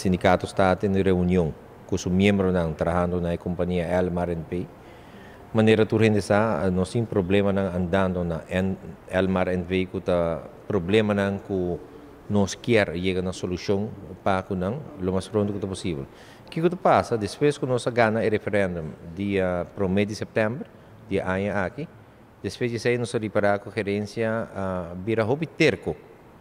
Sindicato sta teniendo reunion cu su miembronan trahando na compania Elmar NV. Manera tur hende sa, nos tin problemanan andando na Elmar NV cu ta problemanan cu nos kier yega na solucion pa cu nan lo mas pronto cu posibel. Kico ta pasa? Despues cu nos a gana e referendum dia 1 di september, di e aña aki, despues di esey nos a ripara cu gerencia bira hopi terco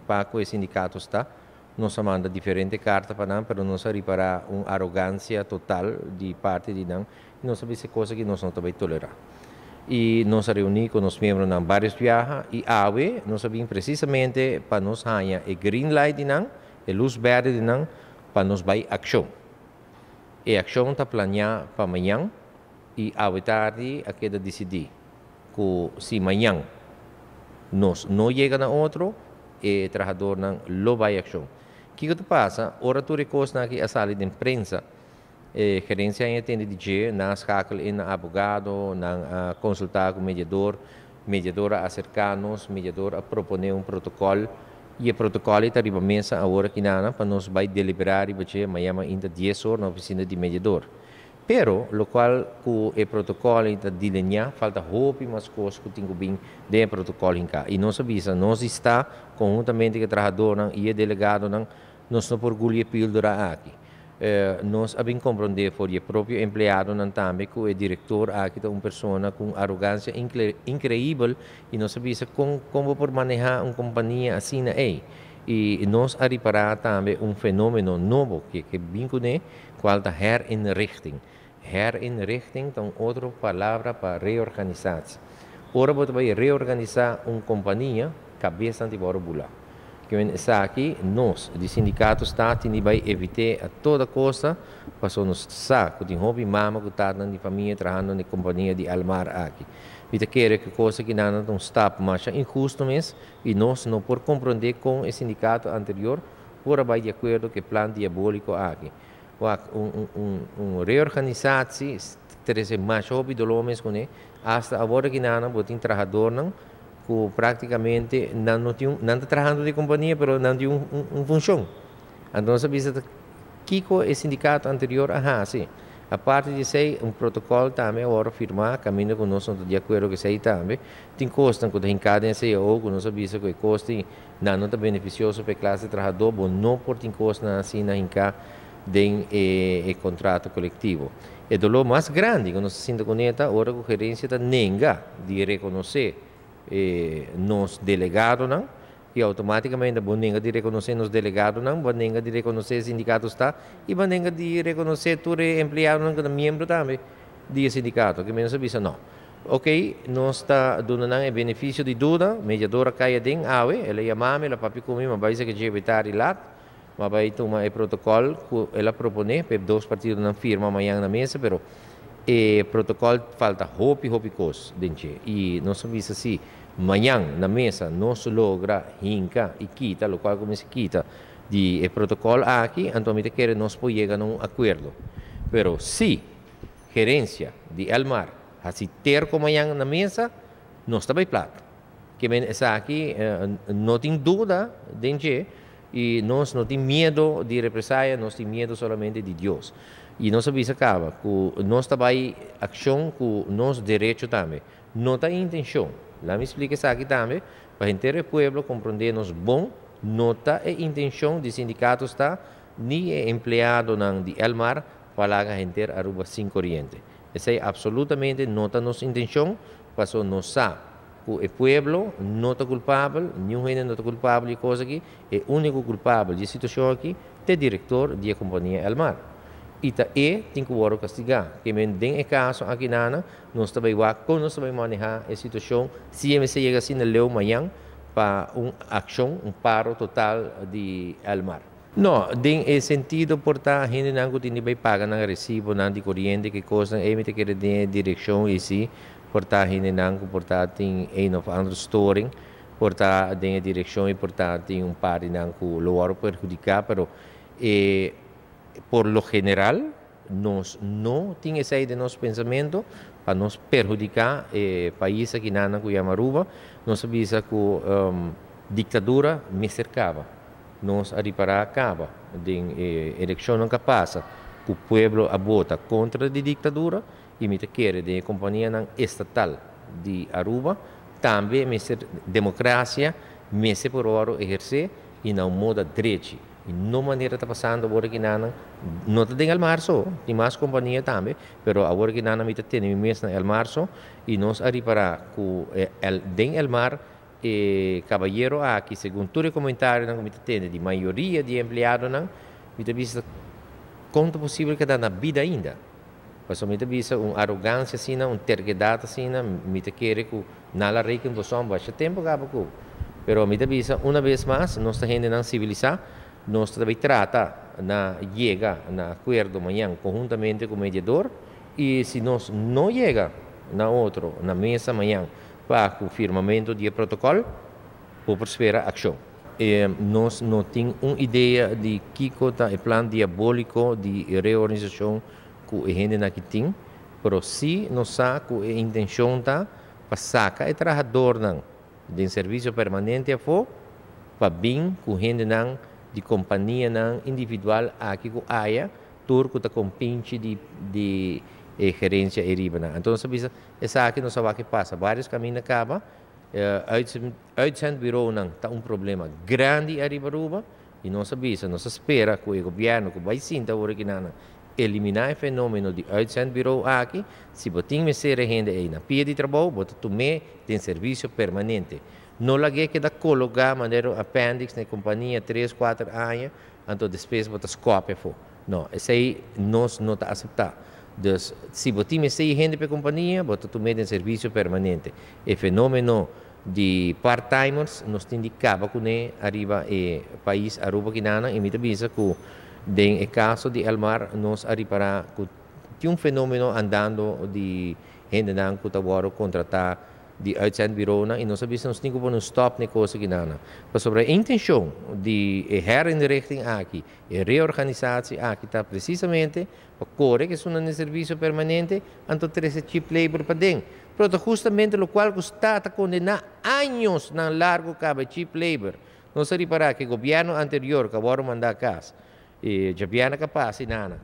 pa cu e sindicato sta. Nos a manda diferente carta pa nan, pero nos a ripara un arogancia total di parti di nan. Nos a bisa cos cu nos no ta bay tolera. Y nos a reuni cu nos miembronan varios biaha y awe nos a bin precisamente pa nos haya e green light di nan, e luz berde di nan, pa nos bay accion. E accion ta planea pa mañan y awe tardi a keda dicidi cu si mañan nos no yega na otro, e trahadornan lo bay accion. Kico ta pasa? Ora tur e cosnan aki a sali den prensa, e gerencia a tende di dje, nan a schakel in abogado, nan a consulta cu mediador, mediador a acerca nos, mediador a propone un protocol y e protocol ta riba mesa awor aki nan pa nos bay delibera riba dje mañan mainta 10 or na oficina di mediador. Pero, locual cu e protocol ta delinea, falta hopi mas cos cu tin cu bin den e protocol hinca. Y nos a bisa, nos sta conhuntamente cu e trahadornan y e delegadonan, nos no por guli e pildora aki. Nos a bin comprende for di e propio empleadonan tambe cu e director aki ta un persona cu arogancia increibel y nos a bisa con por maneha un compania asina ey. Y nos a ripara tambe un fenomeno nobo cu bin cune, cual ta herinrichting. Herinrichting ta un otro palabra pa reorganisatie. Ora bo bay reorganisa un compania, cabes ta bora bula. Kiermen esaki, nos, di sindicato sta tin bay evita a toda costa, paso nos sa cu tin hopi mama cu tata di famia trahando na compania di Elmar aki. Mi ta kere cu e cos aki nan un stap mas inhusto mes y nos no por comprende con e sindicato anterior por a bay di acuerdo cu e plan diabolico aki. Wak, un reorganisatie, trece mas hopi dolor mes cune, hasta awor aki nan bo tin trahadornan cu practicamente nan no tin, nan ta trahando den compania, pero nan tin un funcion. Anto, bisa kico e sindicato anterior a haci. Aparte di esey, un protocol tambe awor firma, caminda cu nos no ta di acuerdo cu esey tambe. Tin cos cu tin cada CEO cu nos a bisa cu e cos nan no ta beneficioso pa e clase trahador, bo no por tin cos asina hinca den e contrato colectivo. E dolor mas grandi cu nos ta sinti cune ta, ora cu gerencia ta nenga di reconoce nos delegadonan, y automaticamente bo nenga di reconoce nos delegadonan, bo nenga di reconoce sindicato sta y bo nenga di reconoce tur empleadonan cu ta miembro tambe di sindicato, kiermen nos a bisa no. Ok, nos ta duna nan e beneficio di duda, mediador a cay aden awe, el a yama mi, el a papia cu mi, m'a bay sa cu dje tardi laat, m'a bay tuma e protocol cu el a propone, pa dos partidonan firma mañan na mesa, pero e protocol falta hopi hopi cos den dje. Y nos a bisa si mañan na mesa nos logra hinca y kita, locual cu mester kita di e protocol aki, anto mi ta kere nos por yega na un acuerdo. Pero si gerencia di Elmar haci terco mañan na mesa, nos ta bay plat. Kiermen esaki no tin duda den dje y nos no tin miedo di represalia, nos tin miedo solamente di Dios. Y nos a bisa caba cu nos ta bay accion cu nos derecho tambe. No ta intencion. Laga mi splica esaki tambe, pa henter pueblo comprende nos bon, no ta e intencion di sindicato sta, ni e empleadonan di Elmar pa laga henter Aruba sin coriente. Esey absolutamente no ta nos intencion, paso nos sa cu e pueblo no ta culpabel, ningun hende no ta culpabel di e cos aki, e unico culpabel di e situacion aki ta e director di e compania Elmar. Y ta e tin cu wordo castiga. Kiermen den e caso aki nana, nos ta bay wak con nos ta bay maneha e situacion, si mester yega asina leu mañan pa un accion, un paro total di Elmar. No, den e sentido por ta hendenan cu tin di bay paga nan recibonan di coriente cu cosnan, ey mi ta kere den e direccion y si por ta hendenan cu por ta tin een of andere storing, por ta den e direccion y por ta tin un par di nan cu lo wordo perhudica, pero por lo general nos no tin esey den nos pensamento pa nos perhudica e pais aki nan cu yama Aruba. Nos a bisa cu dictadura mester caba. Nos a ripará kaba den e elekshonnan ku a pasa ku pueblo a bota kontra di diktadura i mi ta kere den e kompanianan estatal di Aruba tambe mester demokrasia mester por wòrdu ehersé i na un moda drechi i no manera ta pasando awor aki nan. No ta den Elmar so, tin mas kompania tambe, pero awor aki nan mi ta tene mi mes na Elmar so i nos a ripará ku den Elmar e kabayero aki, segun tur e komentarionan ku mi ta tende di mayoria di e empleadonan, mi ta bisa kon ta posibel keda na bida ainda. Pasobra mi ta bisa un arogansia asina, un terkedat asina, mi ta kere ku nan la reken boso basha tempu kaba ku. Pero mi ta bisa una bes mas, nos ta hendenan sivilisá, nos ta bai trata na yega na akuerdo mañan konhuntamente ku mediador i si nos no yega na otro na mesa mañan pa ku firmamentu di e protokòl, bo por spera akshon. Nos no tin un idea di kiko ta e plan diabóliko di reorganisashon ku e hendenan aki tin, pero sí nos sa ku e intenshon ta pa saka e trahadornan den servisio permanente afó pa bin ku hendenan di kompanianan individual aki ku aya tur ku ta kompinchi di di e gerensia ei riba nan. Anto nos a bisa esaki nos a wak e pasa varios kaminda kaba. Uitzendbureaunan ta un problema grandi ariba Aruba y nos a bisa, nos a spera cu e gobierno cu bay sinta awor aki nan elimina e fenomeno di uitzendbureau aki. Si bo tin mester e hende ey na pia di trabou, bo ta tum'é den servicio permanente. No lag'é keda cologa manera un appendix na e compania tres, cuater aña, anto despues bo ta scop afo. No, esey nos no ta acepta. Dus, si bo tin mester e hende pa e compania, bo ta tum'é den servicio permanente. E fenomeno di part-timers nos tin di caba cune ariba e pais Aruba kinanan y mi ta bisa cu den e caso di Elmar nos a ripara cu tin un fenomeno andando di hendenan cu ta wordo contrata di uitzendbureaunan y nos a bisa nos tin cu pone un stop na e cos akinanan pasobra e intencion di e herinrichting aki, e reorganisatie aki ta precisamente pa kore ku esunnan den servisio permanente, anto trese cheap labor paden. Pero ta hustamente lokual ku sta ta kondená añosnan largu kaba e cheap labor. Nos a ripará ku e gobièrnu anterior ku a wòrdu mandá kas, e djabièrnè ku a pasa i nana,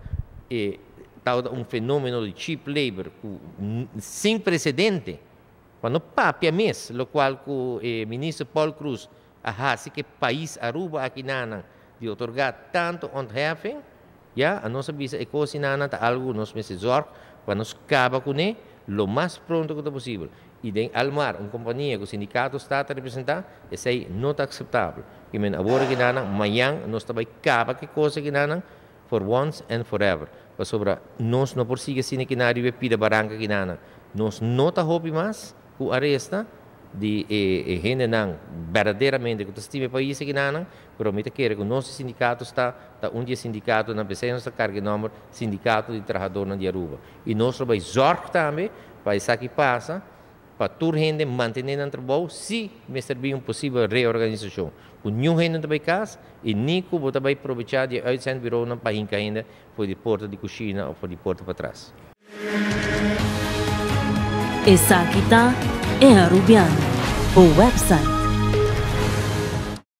e tabata un fenómeno di cheap labor ku sin presedente. Pa no papia mes lokual ku e minister Paul Croes a hasi ku e pais Aruba aki nana di otorgá tantu ontheffing, Ya, a nos a bisa e kosinanan ta algu ku nos mester zòrg pa nos kaba kuné lo mas pronto ku ta posibel. I den Almar, un kompania ku sindikato sta ta representá, esei no ta akseptabel. I men awor akinanan, mañan nos ta bai kaba ku e kos akinanan for once and forever. Pasobra nos no por sigui asina akinan riba e pida baranka akinanan. Nos no ta hopi mas ku aresta di e hendenan berdaderamente ku ta stima e pais akinanan, pero mi ta kere ku nos sindikato sta ta un di e sindikatonan, p'esei nos ta karga e nòmber Sindikato di Trahadornan di Aruba. I nos lo bai zòrg tambe pa esaki pasa, pa tur hende mantené nan trabou si mester bin un posibel reorganisashon, ku niun hende no ta bai kas i ni ku bo ta bai probechá di e uitzendbureaunan pa hinka hende for di porta di kushina òf for di porta patras. Esaki ta E Arubiano, bo website.